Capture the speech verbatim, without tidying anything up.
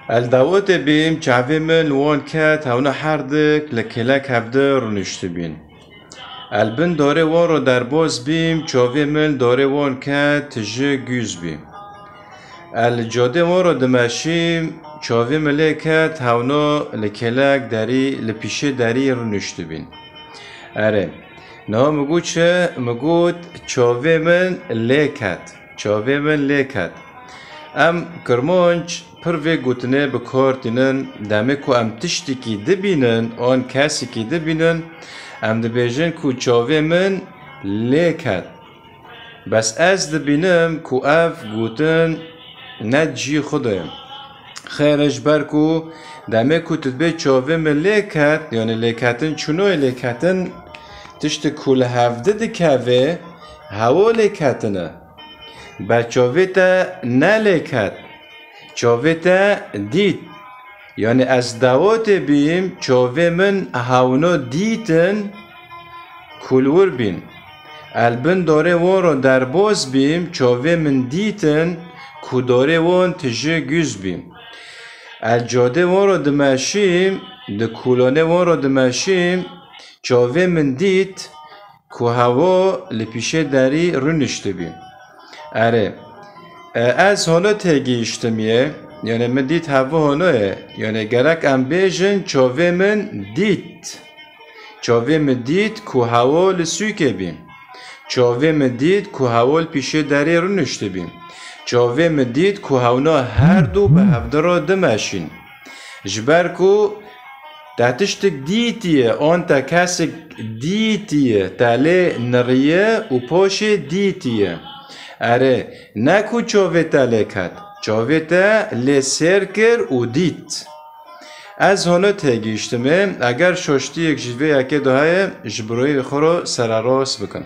El dawetê bîm, çavê min li wan ket, hewna herdik li kêlek hevdi rûniştibîn. El bin dorê wan re derbas bîm, çavê min li dorê wan ket, tije gûz bî. El li cadê wan re dimeşîm, çavê min lê ket, hewna li kêlek derî, li pîşê derî rûniştibîn. Erê, niha min got çi? Min got, çavê min lê ket. Çavê min lê ket. Em Kirmanc pir vê gotinê bi kar tînin, demê ku em tiştekî dibînin, an kesekî dibînin, em dibêjin ku çavê min lê ket. Bes ez dibînim ku ev gotin ne cî xwe de ye. Xêr e, ji ber ku demê ku tu dibê çavê min lê ket, yani lêketin çûno ye, lêketin tiştek ku li hevdi dikeve, hewa lêketin e. Be çavê te nelê ket, çavê te dît. Yani ez dawetê bîm, çavê min hewno dîtin ku li wir bîn. El bin dorê wan re derbas bîm, çavê min dîtin ku dorê wan tije gûz bî. El cadê wan re dimeşîm, di kolanê wan re dimeşîm, çavê min dît ku hewa li pîşê derî rûniştibî. Erê, e, ez hona têgihiştim yê, yani min dît hewa hona ye, yani gerek em bêjin çavê min dît. Çavê min dît ku hewa li sûkê bî. Çavê min dît ku hewa li pîşê derê rûniştibî. Çavê min dît ku hewna her du bi hevdi re dimeşîn. Ji ber ku te tiştek dîtiye, an te kesek dîtiye, te lê niriye û paşê dîtiye. Erê, ne ku çavê te lê ket, çavê te lê sêr kir û dît. Ez hona têgihiştime, eger şaştiyek ji vê yekê de heye, ji biroyê xwe re sererast bikin.